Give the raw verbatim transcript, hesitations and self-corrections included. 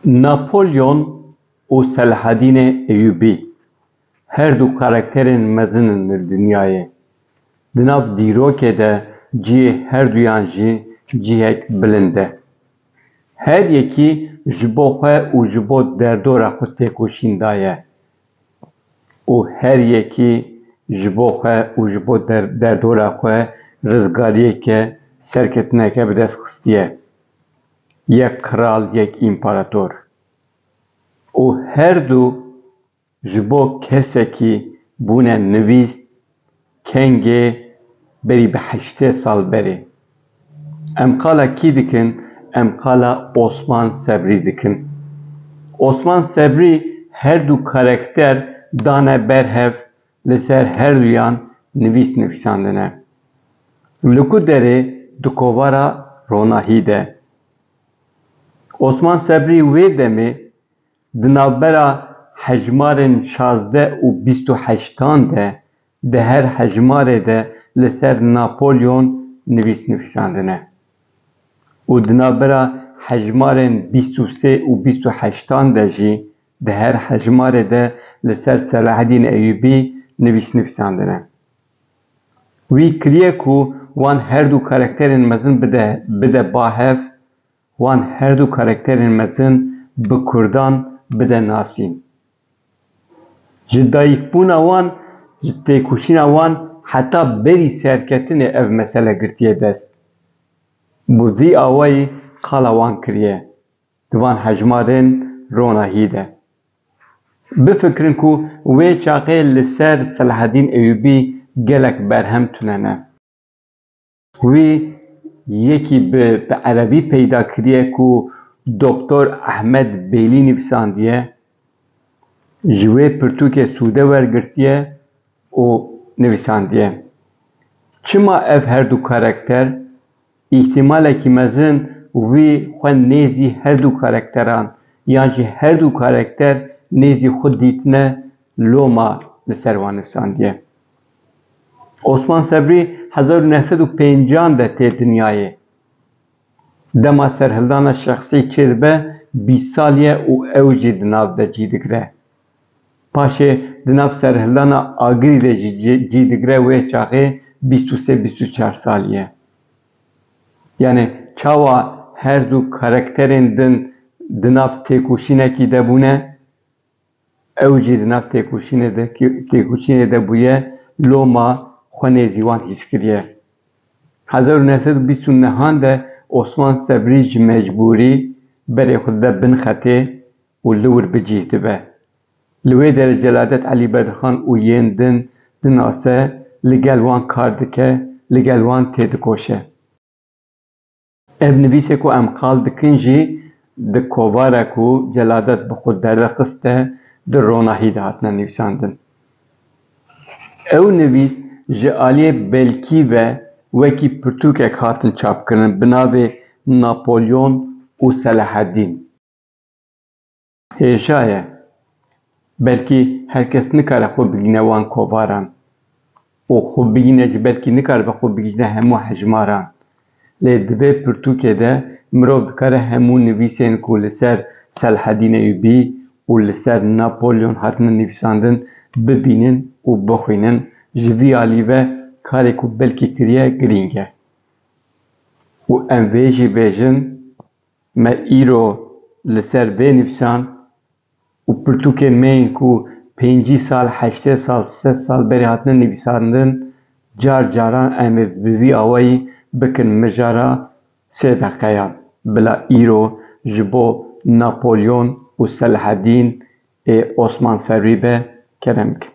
Napolyon û Selahedînê Eyûbî her du karakterên mezin in li dinyayê. Di nav dîrokê de cihê her duyan jî cihek bilind e. Her yekî ji bo xwe û ji bo derdora xwe têkoşîn daye. Û her yekî ji bo xwe û ji bo der-, derdora xwe rizgariyeke, serketineke bi dest xistiye. Yek kral, yek împarator. Û her du ji bo kesekî bûne nivîs, kengê berî bi heştê sal berê. Em qala kî dikin? Em qala Osman Sebrî dikin. Osman Sebrî her du karakter dane ber hev, li ser her duyan nivîs nivîsandine. Li ku derê? Di kovara Ronahî de. Osman Sebrî wê demê di navbera hejmarên şazdeh û bîst û heştan de, di her hejmarê de li ser Napolyon nivîs nivîsandine. Û di navbera hejmarên bîst û sê û bîst û heştan de jî, di her hejmarê de li ser Selahedîn Eyûbî nivîs nivîsandine. Wî kiriye ku wan her du karakterên mezin bide, bide ba hev, wan her du karakterên mezin bi kurdan bide nasîn. Ji dayikbûna wan, ji têkoşîna wan heta berî serketinê ev mesele girtiye dest. Bi vî awayî qala wan kiriye di van hejmarên Ronahî de. Bifikirin ku wê çaxê li ser Selahedîn Eyûbî gelek berhem tune ne. Wî yekî bi, bi erebî peyda kiriye ku Doktor Ehmed Bêlî nivîsandiye, ji wê pirtûkê sûde wergirtiye û nivîsandiye. Çima ev her du karakter? Îhtimalekî mezin wî xwe nêzî her du karakteran yan jî her du karakter nêzî xwe dîtine, loma li ser wan nivîsandiye. Osman Sebrî hezar û neh sed û pêncan de tê dinyayê. Dema serhildana şexsî çêdibe, bîst salî ye û ew jî di nav de cî digire. Paşê di nav serhildana Agirî de jî cî, cî digire, wê çaxê bîst û sê bîst û çar salî ye. Yanî çawa her du karakterên din di nav têkoşînekî de bûne, ew jî di nav têkoşînê de, têkoşînê de bûye, loma xwe nêzî wan hîs kiriye. Hezar û neh sed û bîst û nehan de Osman Sebrî ji mecbûrî berê xwe dide bin xetê û li wir bi cih dibe. Li wê derê Celadet Elî Bedirxan û yên din dinase, li gel wan kar dike, li gel wan têdikoşe. Ev nivîsê ku em qal dikin jî di kovara ku Celadet bi xwe derdixiste, di Ronahî de hatine nivîsandin. Ew nivîs ji aliyê Belkî ve wekî pirtûkek hatin çapkirin bi navê Napolyon û Selahedîn. Hêja ye. Belkî her kes nikare xwe bigîne wan kovaran. Û xwe bigîne jî belkî nikaribe xwe bigîne hemû hejmaran. Lê di vê pirtûkê de mirov dikare hemû nivîsên ku li ser Selahedîn Eyûbî û li ser Napolyon hatine nivîsandin bibînin û bixwînin. Ji vî alî ve karê ku belkî kiriye girîng e. Û em vê jî bêjin, me îro li ser vê nivîsan û pirtûkên me yên ku pêncî sal, heştê sal, sed sal berê hatine nivîsandin, car caran em ê bi vî awayî bikin mijara sê deqeyan. Bila îro ji bo Napolyon û Selahedîn ê Osman Sebrî be, kerem bikin.